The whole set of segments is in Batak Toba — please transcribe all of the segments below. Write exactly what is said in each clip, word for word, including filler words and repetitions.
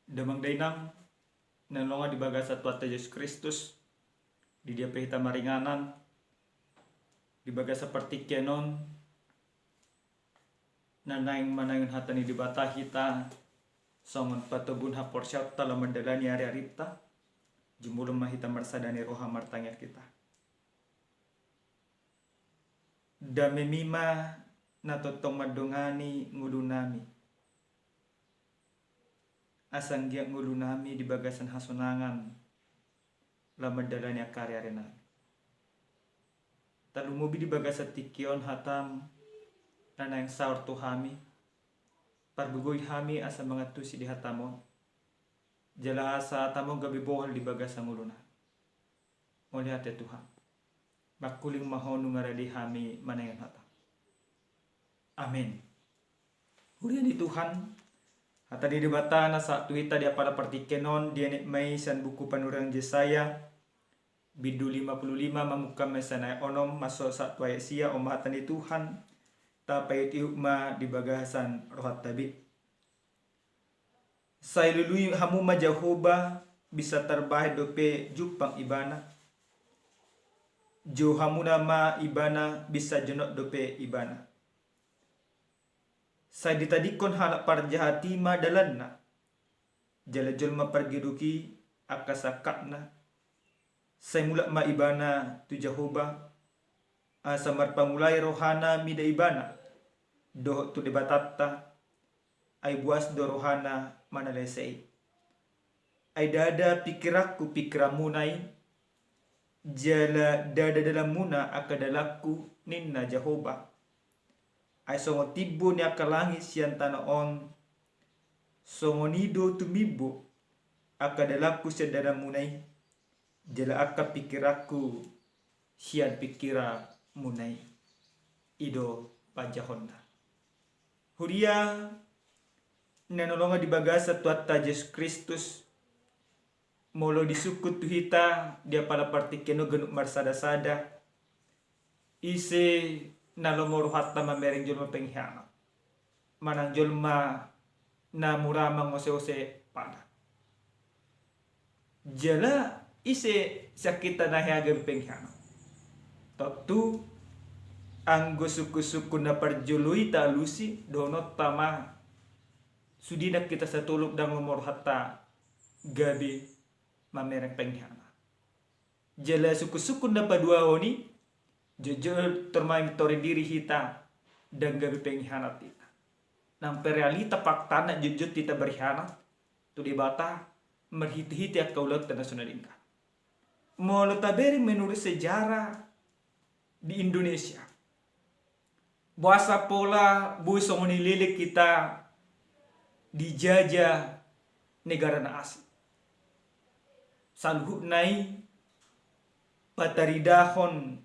Damang dainang na longa di bagasan Tuhanta Jesus Kristus, di dia pe hita maringanan, di bagasan partingkian on, na naeng manangihon hata ni Debata hita, songon patobun haporseaonta laho mandalani ari-arinta, jumolo ma hita marsada ni roha martangiang hita. Damemi ma na tongtong mandongani ngolunami. Asa anggiat ngolunami di bagasan hasonangan laho mandalani angka ari-arinami. Tarlumobi di bagasan tingki on hatam na naeng saor tu hami, pargogoi hami asa mangantusi di hatam on, jala asa hatam on gabe bohal di bagasan ngolunami. Mauliate Tuhan. Mangkuling ma Ho nunga rade hami manangihon hata. Amen. Huria ni Tuhan, hata ni Debata na sahat tu hita di apala partingkian on dienet ma i sian buku panurirang Jesaya, bindu lima pulu lima, mamungka ma sian ayat onom, masuk sahat tu ayat sia. On ma hata ni Tuhan, tapaihut-ihut ma di bagasan rohanta be. Sai lului hamu ma Jahowa, bisa tarbahen dope jumpang Ibana. Jou hamuna ma Ibana, bisa jonok dope Ibana. Sai ditadingkon halak parjahat i ma dalanna, jala jolma pargeduk i angka sangkapna. Sai mulak ma Ibana tu Jahowa, asa marpangulai rohana mida Ibana dohot tu Debatanta, ai buas do rohana manalese i. Ai ndada pingkiranku pingkiranmuna i, jala ndada dalanmuna angka dalanku, ninna Jahowa. Ai songon timbo ni angka langit sian tano on, songon i do tumimbo angka dalanku sian dalanmuna i, jala angka pingkiranku sian pingkiranmuna i. I do panjahonna. Huria na hinaholongan di bagasan Tuhanta Jesus Kristus, molo disungkun tu hita di apala partingkian on ganup marsada-sada, ise na lomo rohanta mamereng jolma pengkhianat, manang jolma na mura mangose-ose pada. Jala ise sian hita na hea gabe pengkhianat? Tontu anggo sungkun-sungkun na parjolo i taalusi, dohononta ma sude nang hita satolop ndang lomo rohanta gabe mamereng pengkhianat. Jala sungkun-sungkun na paduahon i, jotjot tormai torang diri hita ndang gabe pengkhianat hita. Nang pe realita faktana jotjot hita berkhianat tu Debata marhite-hite angka ulaonta na so na denggan. Molo tabereng menurut sejarah di Indonesia, boasa pola boi songon i leleng hita dijajah negara na asing? Saluhutna i pataridahon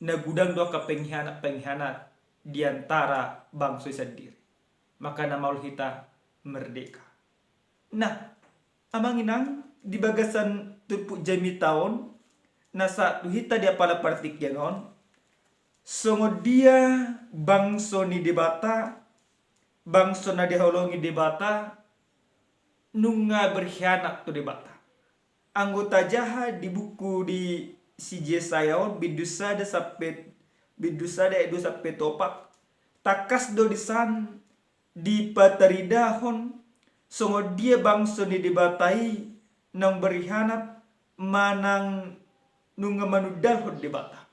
na godang do angka pengkhianat-pengkhianat di antara bangso i sandiri. Makana maol hita merdeka. Nah, amang inang, di bagasan turpuk jamita on na sahat tu hita di apala partingkian on, songon dia bangso ni Debata, bangso na dihaholongi Debata, nunga berkhianat tu Debata. Anggo tajaha di buku di si Jesaya on, bindu sada sampe, bindu sada ayat dua sampe tu opat, tangkas do di san dipataridahon songon dia bangso ni Debata i naung berkhianat manang nunga manundalhon Debata.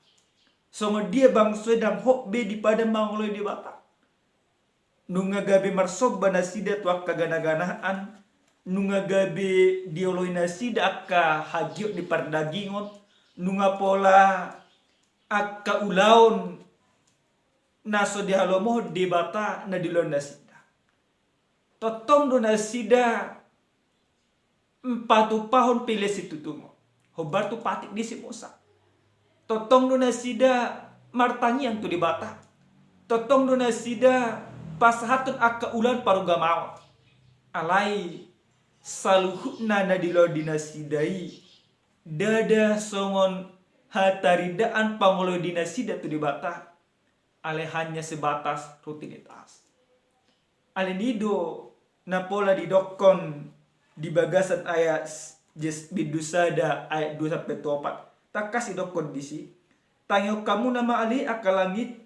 Songon dia bangso i ndang hot be dipadan mangoloi Debata. Nunga gabe marsomba nasida tu angka gana-ganaan, nunga gabe dioloi nasida angka hagiot ni pardagingon, nunga pola angka ulaon na so dihalomohon Debata na diulahon nasida. Tongtong do nasida patupahon pelean situtungon, hombar tu patik ni si Musa. Tongtong do nasida martangiang tu Debata. Tongtong do nasida pasahathon angka ulaon parugamaon. Alai saluhutna na diulahon di nasida i ndada songon hataridaan pangoloi di nasida tu Debata. Alai hanya sebatas rutinitas. Alani i do na pola didokkon di bagasan ayat s-, jes-, bindu sada ayat dua sampe tu opat. Tangkas didokkon disi: Tangihon hamuna ma ale angka langit,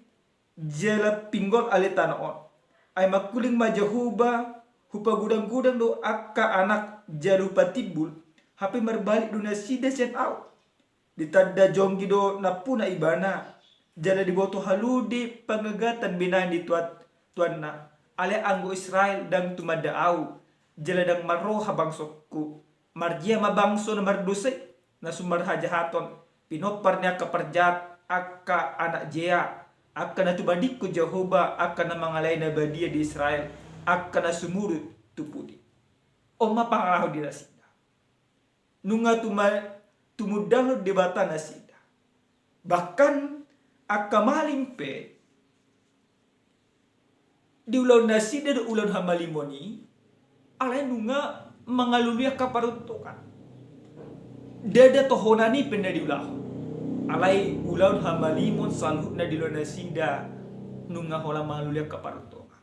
jala pinggol ale tano on. Ai mangkuling ma Jahowa, hupagodang-godang do angka anak jala hupatimbul, hape marbalik do nasida sian Ahu. Ditanda jonggi do nampuna ibana, jala diboto halode panggagatan binahen ni tuan-, tuanna. Alai anggo Israel ndang tumanda Ahu, jala ndang marroha bangsongku. Marjea ma bangso na mardosa i, na so marhajahaton, pinompar ni angka parjahat, angka anak jea, angka na tumbadingkon Jahowa, angka na mangalehon na badia di Israel, angka na sumurut tu pudi. On ma pangalaho di nasida. Nunga tuma-, tumundalhon Debata nasida. Bahkan angka malim pe, di ulaon nasida do ulaon hamalimon i, alai nunga mangalului angka paruntungan. Ndada tohonan i pe na diulahon. Alai ulaon hamalimon saluhutna di ulaon nasida, nunga holan mangalului angka paruntungan.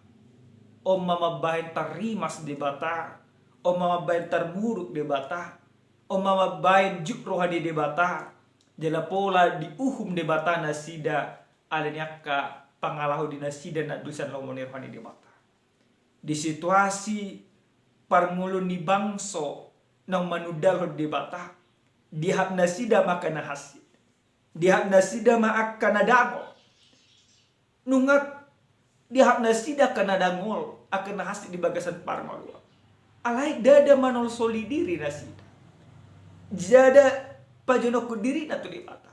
On ma mambahen tarrimas Debata, on ma mambahen tarmuruk Debata, on ma mambahen jut roha ni Debata, jala pola diuhum Debata nasida, alani angka pangalaho di nasida na dusat lomo ni roha ni Debata. Di situasi parngoluon ni bangso naung manundalhon Debata, diahap nasida ma angka na hansit. Diahap nasida ma angka na dangol. Nunga diahap nasida angka na dangol, angka na hansit di bagasan parngoluon. Alai ndada manolsoli diri nasida. Ndada pajonokhon dirina tu Debata.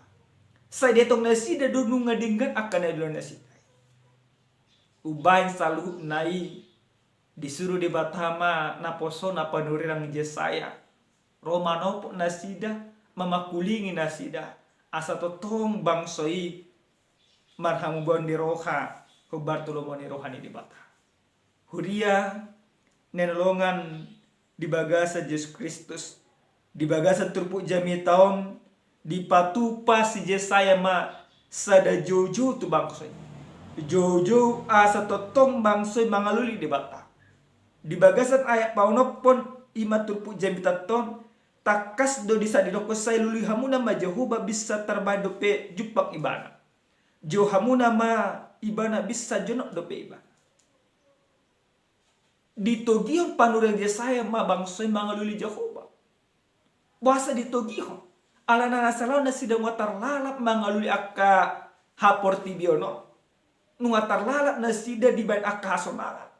Sai dietong nasida do nunga denggan angka na diulahon nasida. Umbahen saluhutna i disuru Debata ma naposona panurirang Jesaya. Ro manopot nasida, mamangkulingi nasida. Asa tongtong bangso i marhamubaon ni roha, hombar tu lomo ni roha ni Debata. Huria na hinaholongan di bagasan Jesus Kristus, di bagasan turpuk jamita on, dipatupa si Jesaya ma sada joujou tu bangso i. Joujou asa tongtong bangso i mangalului Debata. Di bagasan ayat paonomhon i ma turpuk jamita on, tangkas do disi didokkon: Sai lului hamuna ma Jahowa, binsa tarbahen dope jumpang ibana. Jou hamuna ma ibana, binsa jonok dope ibana. Ditogihon panurirang Jesaya ma bangso i mangalului Jahowa. Boasa ditogihon? Alana na salaon nasida nunga tarlalap mangalului angka haportibion on. Nunga tarlalap nasida dibahen angka hasonangan.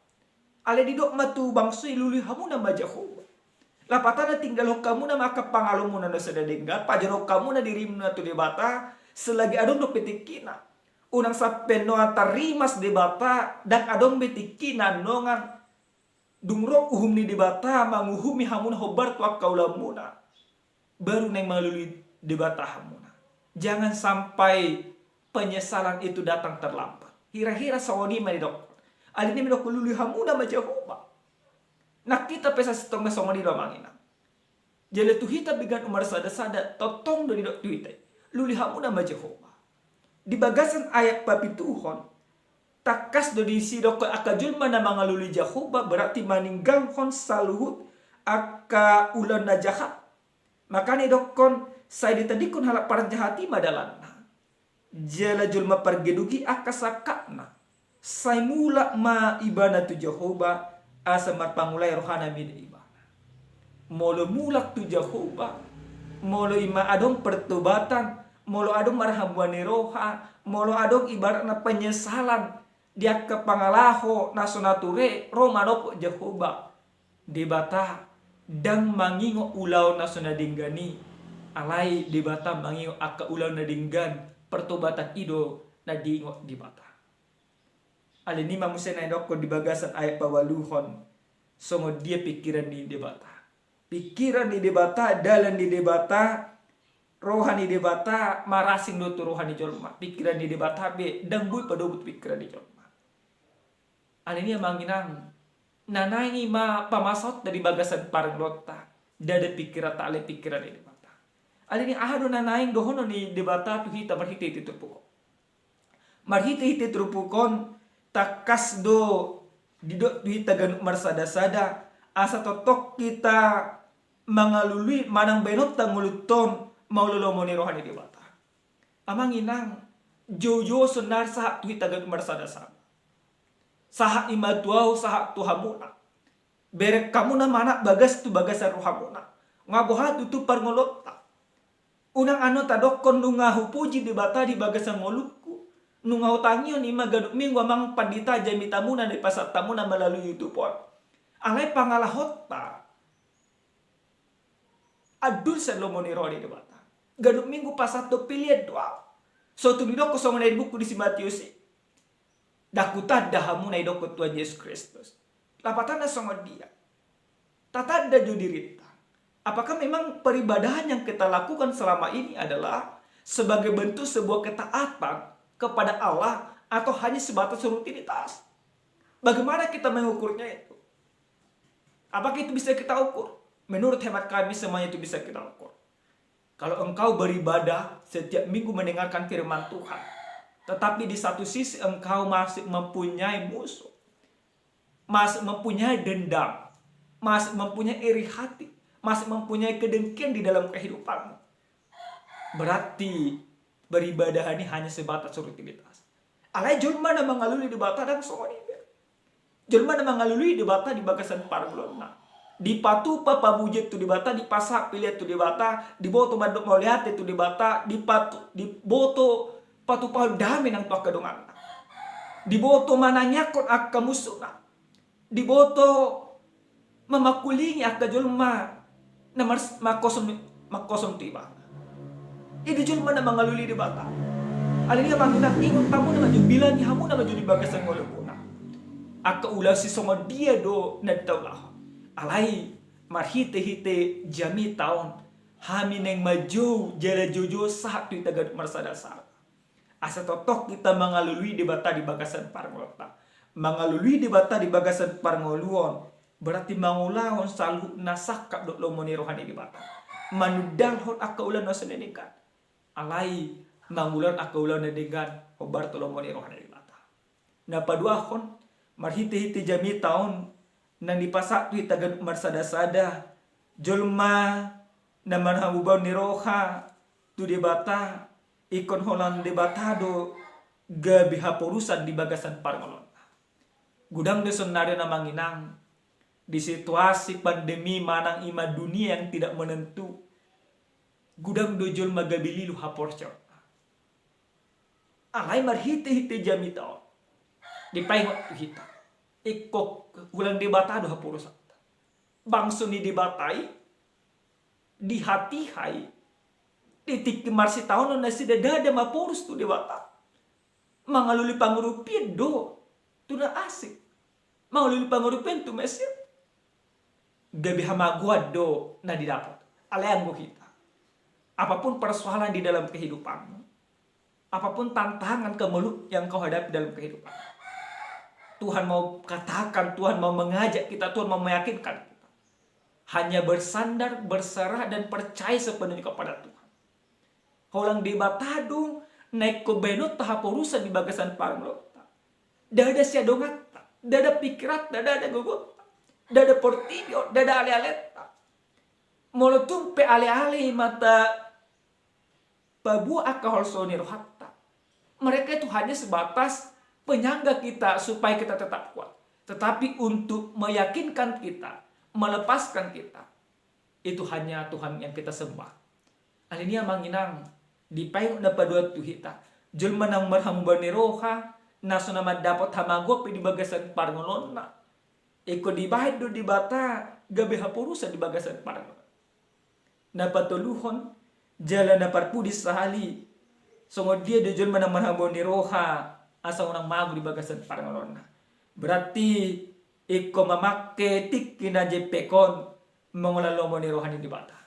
Alai didok ma tu bangso i: Lului hamuna ma Jahowa. Lapatanna tinggalhon hamuna ma angka pangalaomuna na so denggan, pajonokhon hamuna dirimuna tu Debata, selagi adong dope tingkina. Unang sampe nongan tarrimas Debata, ndang adong be tingkina nongan dung ro uhum ni Debata manguhumi hamuna hombar tu angka ulaonmuna. Baru naeng mangalului Debata hamuna. Jangan sampai penyesalan itu datang terlambat. Hira-hira songon i ma didok. Alani i ma didok: Lului hamuna ma Jahowa. Nang hita pe sasintongna songon i do, amang inang. Jala tu hita be ganup marsada-sada, tongtong do didok tu hita i: Lului hamuna ma Jahowa. Di bagasan ayat papituhon, tangkas do disi didokkon angka jolma na mangalului Jahowa, berarti maninggalhon saluhut angka ulaon na jahat. Makana didokkon: Sai ditadingkon halak parjahat i ma dalanna, jala jolma pargeduk i angka sangkapna. Sai mulak ma ibana tu Jahowa, asa marpangula i rohana mida ibana. Molo mulak tu Jahowa, molo i ma adong pertobatan, molo adong marhamuan ni roha, molo adong ibaratna penyesalan di angka pangalaho na so na ture, ro manopot Jahowa. Debata ndang mangingot ulaon na so na denggan i, alai Debata mangingot angka ulaon na denggan, pertobatan i do na diingot Debata. Alani i ma muse na didokkon di bagasan ayat paualuhon, songon dia pingkiran ni Debata. Pingkiran ni Debata, dalan ni Debata, roha ni Debata marasing do tu roha ni jolma. Pingkiran ni Debata be ndang boi padomu tu pingkiran ni jolma. Alani i, amang inang, na naeng i ma pamasaonta di bagasan parngoluonta, ndada pingkiranta alai pingkiran ni Debata. Alani i, aha do na naeng dohonon ni Debata tu hita marhite-hite turpuk on? Marhite-hite turpuk on, tangkas do Didok tu hita ganup marsada-sada, asa tongtong hita mangalului manang baenonta ngolunta on mangula lomo ni roha ni Debata. Amang inang, joujou sonari sahat tu hita ganup marsada-sada. Sahat i ma tu ahu, sahat tu hamuna. Bereng hamuna ma anak bagas tu bagasan rohamuna. Nga boha tutu parngoluonta. Unang annon tadokkon nunga hupuji Debata di bagasan ngolungku, nunga hutangihon i ma ganup minggu amang pandita jamitamuna na dipasahat hamuna melalui YouTube on. Alai pangalahonta andul sian lomo ni roha ni Debata. Ganup minggu pasahathon pelean do ahu. So tung didokkon songon na di buku di si Matius i. Ndang hutanda hamu na didokkon Tuhan Jesus Kristus. Lapatanna songon dia? Tatanda jo dirinta. Apakah memang peribadahan yang kita lakukan selama ini adalah sebagai bentuk sebuah ketaatan kepada Allah atau hanya sebatas rutinitas? Bagaimana kita mengukurnya itu? Apakah itu bisa kita ukur? Menurut hemat kami, semuanya itu bisa kita ukur. Kalau engkau beribadah setiap minggu mendengarkan firman Tuhan, tetapi di satu sisi engkau masih mempunyai musuh, masih mempunyai dendam, masih mempunyai iri hati, masih mempunyai kedengkian di dalam kehidupanmu, berarti beribadah ini hanya sebatas rutinitas. Alai jolma na mangalului Debata ndang songon i be. Jolma na mangalului Debata di bagasan parngoluonna, dipatupa pamujian tu Debata, dipasahat pelean tu Debata, diboto mandok mauliate tu Debata, dipatu-, diboto patupahon dame nang tu angka donganna, diboto manangiangkon angka musuna, diboto mamangkulingi angka jolma na mars-, mangkosom, mangkosom tu ibana. I do jolma na mangalului Debata. Alani i amang inang, ingot hamuna ma jo, bilangi hamuna ma jo di bagasan ngolumuna angka ulaon sisongon dia do na taulahon. Alai marhitehite jamita on, hami naeng manjou jala joujou sahat tu hita ganup marsada-sada. Asa tongtong hita mangalului Debata di bagasan parngoluonta. Mangalului Debata di bagasan parngoluon berarti mangulahon saluhutna sangkap dohot lomo ni roha ni Debata. Manundalhon angka ulaon na so na denggan, alai mangulahon angka ulaon na denggan hombar tu lomo ni roha ni Debata. Na paduahon, marhitehite jamita on naeng dipasahat tu hita ganup marsada-sada, jolma na marhamubaon ni roha tu Debata, ingkon holan Debata do gabe haporusan di bagasan parngoluonna. Godang do sonari on amang inang, di situasi pandemi manang i ma dunia yang tidak menentu, godang do jolma gabe lilu haporseaonna. Alai marhitehite jamita on, dipaingot tu hita, ingkon holan Debata do haporusanta. Bangso ni Debata i dihatihai, di tingki marsitaonon nasida ndada maporus tu Debata. Mangalului pangurupion do tu na asing. Mangalului pangurupion tu Mesir. Gabe hamagoan do na didapot. Alai anggo hita, apapun persoalan di dalam kehidupanmu, apapun tantangan kemelut yang kau hadapi dalam kehidupan, Tuhan mau katakan, Tuhan mau mengajak kita, Tuhan mau meyakinkan kita. Hanya bersandar, berserah, dan percaya sepenuhnya kepada Tuhan. Holan Debata do na ingkon baenonta haporusan di bagasan parngoluonta. Ndada siadonganta, ndada pikiranta, ndada gogonta, ndada portibi on, ndada alealenta. Molo tung pe aleale i ma tapaboa angka holso ni rohanta, mereka itu hanya sebatas penyangga kita supaya kita tetap kuat. Tetapi untuk meyakinkan kita, melepaskan kita, itu hanya Tuhan yang kita sembah. Alani i amang inang, dipaingot na paduahon tu hita, jolma na marhamubaon ni roha, na so na mandapot hamagoan pe di bagasan parngoluonna, ingkon dibaen do Debata gabe haporusan di bagasan parngoluonna. Na patoluhon, jala na parpudi sahali, songon dia do jolma na marhamubaon ni roha asa unang mago di bagasan parngoluonna? Berarti ingkon mamangke tingki na jempek on mangula lomo ni roha ni Debata.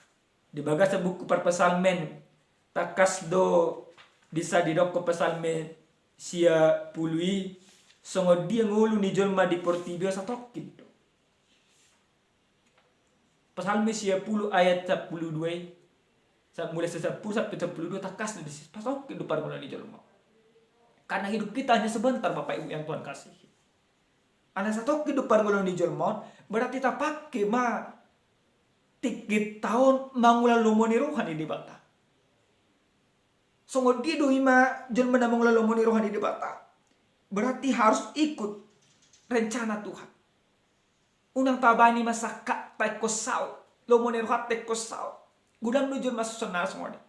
Di bagasan buku Parpsalmen, tangkas do disa didokkon Psalmen sia pulu i, songon dia ngolu ni jolma di portibi on satongkin do. Psalmen sia pulu ayat sampulu dua i, sa-, mulai sian sampulu sampe sampulu dua, tangkas do disi, satongkin do parngoluon ni jolma. Karena hidup kita hanya sebentar, Bapak Ibu yang Tuhan kasihi. Ala satongkin do parngoluon ni jolma on, berarti tapangke ma tingkita on mangula lomo ni roha ni Debata. Songon dia do i ma jolma na mangula lomo ni roha ni Debata? Berarti harus ikut rencana Tuhan. Unang tabaen i ma sangkapta ingkon saut, lomo ni rohanta ingkon saut. Godang do jolma songon na songon i.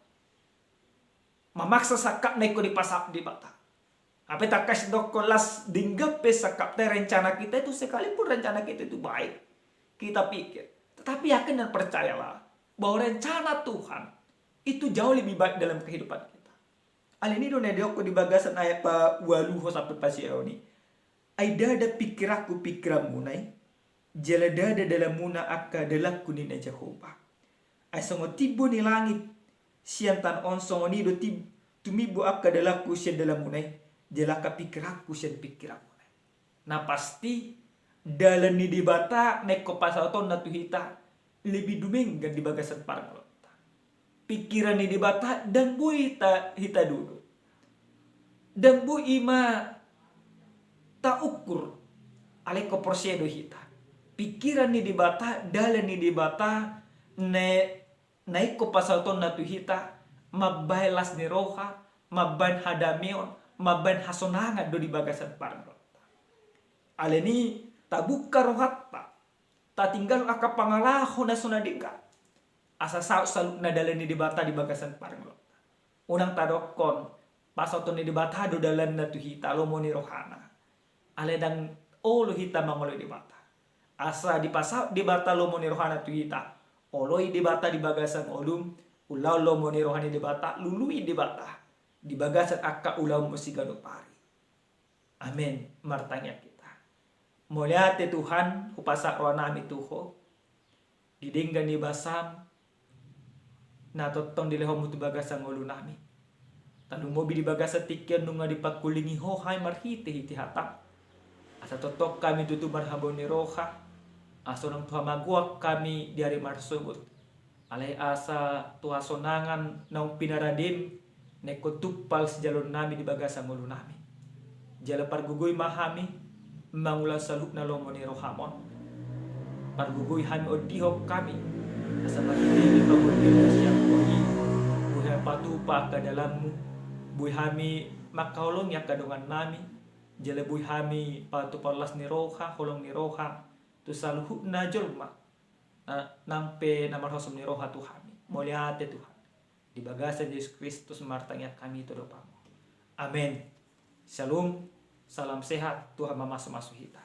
Mamaksa sangkapna ingkon dipasaut Debata. Hape tangkas dokkon las denggan pe sangkapta rencana kita itu, sekalipun rencana kita itu baik, kita pikir. Tetapi yakin dan percayalah bahwa rencana Tuhan itu jauh lebih baik dalam kehidupan kita. Alani do na didokkon di bagasan ayat paualuhon sampe pasiahon i. Ai ndada pingkiranku pingkiranmuna i, jala ndada dalanmuna angka dalanku ninna Jahowa. Ai songon timbo ni langit sian tano on, songon i do tim-, tumimbo angka dalanku sian dalanmuna i, jala angka pingkiranku sian pingkiranmuna i. Na pasti, dalan ni Debata na ingkon pasautonna tu hita lebih dumenggan di bagasan parngoluonta. Pingkiran ni Debata ndang boi hita, hita dudu. Ndang boi i ma taukur, alai ingkon porsea do hita. Pingkiran ni Debata, dalan ni Debata, na, na ingkon pasautonna tu hita, mambaen las ni roha, mambaen hadameon, mambaen hasonangan do di bagasan parngoluonta. Alani i, tabuka rohanta, tatinggal angka pangalaho na so na denggan, asa saut saluhutna dalan ni Debata di bagasan parngoluonta. Unang tadokkon, pasauton ni Debata do dalanna tu hita, lomo ni rohana. Alai ndang olo hita mangoloi Debata. Asa dipasaut Debata lomo ni rohana tu hita, oloi Debata di bagasan ngolum, ulaon lomo ni roha ni Debata, lului Debata di bagasan angka ulaonmu siganup ari. Amen. Martangiang hita. Mauliate Tuhan, hupasahat rohanami tu Ho, di denggan ni basam na tongtong dilehonmu tu bagasan ngolunami. Talumobi di bagasan tingki on nunga dipangkulingi Ho hami marhitehite hatam. Asa tongtong hami tutu marhabot ni roha, asa unang tu hamagoan hami di ari marsogot. Alai asa tu hasonangan naung pinaradem na ingkon tumpal sijaloonnami di bagasan ngolunami. Jala pargogoi ma hami mangula saluhutna lomo ni roham on. Pargogoi hami, ondihon hami, asa marhitehite pangondionmu sian Ho i, boi hami patupa angka dalanmu, boi hami mangkaholongi angka dongannami, jala boi hami patupa las ni roha, holong ni roha tu saluhutna jolma na, nang pe na marhosom ni roha tu hami. Mauliate Tuhan. Di bagasan Jesus Kristus martangiang hami, tondong hami. Amen. Shalom. Salam sehat. Tuhan mamasumasu hita.